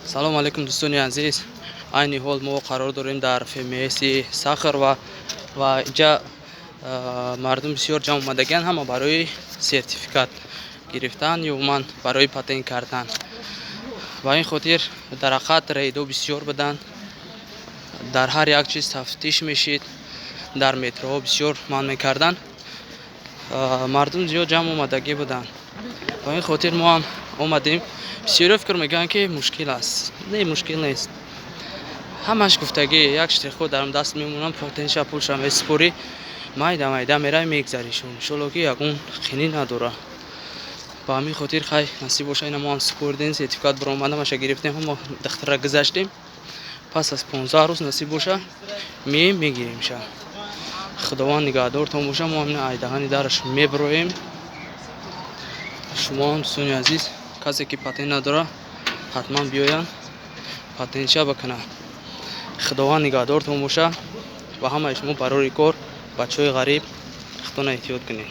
Салому алейкум, дӯстони азиз. Айни ҳол мо қарор дорем дар ФМСи Сахарово ва инҷа мардум бисёр ҷамъ омадагианд, ҳама барои сертификат гирифтан ё умуман барои патент кардан. Ба ин хотир дар ҳақиқат рейдо бисёр буданд, дар ҳар як чиз тафтиш мешид, дар метроҳо бисёр манъ мекарданд, мардум зиёд ҷамъ омадагӣ буданд. Ба ин хотир мо ҳам омадем. Бисёриҳо фикр мекунанд, ки мушкил аст. Не, мушкил нест, ҳамаш гуфтагӣ. Як штрихкод дар даст мемонам, патентша, пулша месупорӣ, майда майда меравӣ, мегзаришон. Иншолло, ки ягон қинӣ надора. Ба ҳамин хотир, хай, насиб боша, ина мо ҳам супоридем, сертификат баромада, маша гирифтем, ҳама дахтара гузаштем. Пас аз 15 рӯз, насиб боша, меем, мегиремша. Худованд нигаҳдортон боша. Мо ҳамин айдаҳани дараш мебироем. Шумо ҳам, дӯстони азиз, касе ки патент надора, ҳатман биёянд, патентша бикунанд. Худованд нигаҳдортон боша ва ҳамаи шумо барори кор. Бачаҳои ғариб, худтона эҳтиёт кунед.